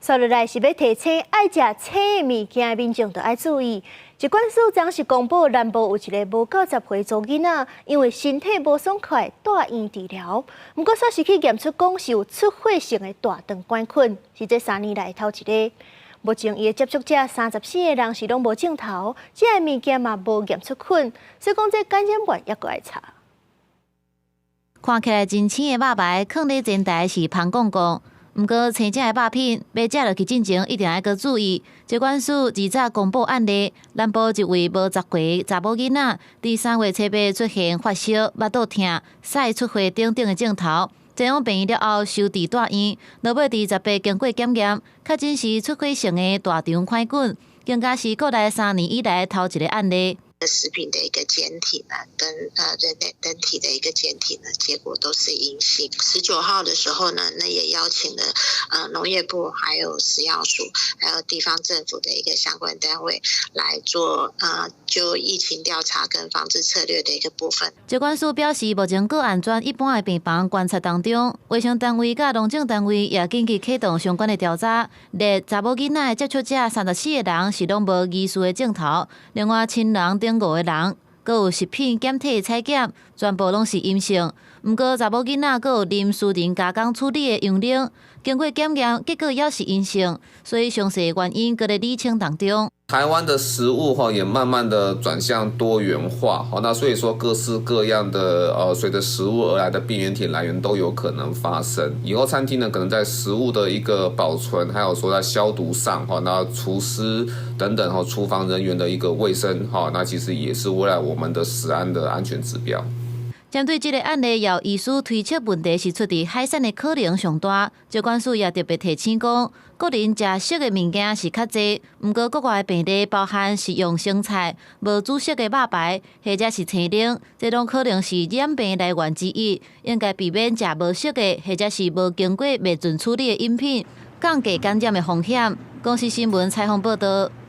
紲落來是欲提醒愛食青的物件的民眾，著愛注意。疾管署昨昏公布，南部有一个無夠10歲查某囡仔，因為身體無爽快，蹛院治療。毋過煞是去驗出講是有出血性的大腸桿菌，是這3年來頭一个。目前伊的接觸者34個人是攏無症頭，食的物件嘛無驗出菌，所以講這感染源猶閣愛查。看起來真青的肉排，囥佇煎台是芳摃摃。毋過青食的肉品，欲食落去進前，一定愛閣注意。疾管署二早公布案例，南部一位無十歲查某囡仔，佇3月初八出現發燒、腹肚疼、屎出血等等的症頭，前往病院了後收治蹛院，落尾佇18經過檢驗，確診是出血性的大腸桿菌，更加是國內3年以來頭一个案例。食品的一個檢體呢，跟人類人體的一個檢體呢，結果都是陰性。19號的時候呢，那也邀請了農業部、還有食藥署、還有地方政府的一個相關單位來做就疫情調查跟防治策略的一個部分。疾管署表示，目前個案轉一般的病房觀察當中，衛生單位佮農政單位也緊急啟動相關的調查。列查某囡仔的接觸者34個人是攏無疑似的症頭，另外親人等五個人，閣有食品檢體採檢，全部攏是陰性。毋過查某囡仔閣有啉私人加工處理的羊奶，經過檢驗結果猶是陰性，所以詳細原因閣咧釐清當中。台灣的食物哈也慢慢的轉向多元化，好，那所以說各式各樣的隨着食物而來的病原體來源都有可能發生。以後餐廳呢，可能在食物的一個保存，還有說在消毒上，哈，那廚師等等哈，廚房人員的一個衛生，哈，那其實也是未來我們的食安的安全指標。針對這个案例，有醫師推測問題是出佇海產的可能上大。疾管署也特別提醒講，國人食熟的物件是較濟，毋過國外的病例包含食用生菜、無煮熟的肉排，或者是青奶，這攏可能是染病來源之一。應該避免食無熟的，或者是無經過滅菌處理的飲品，降低感染的風險。公視新聞採訪報導。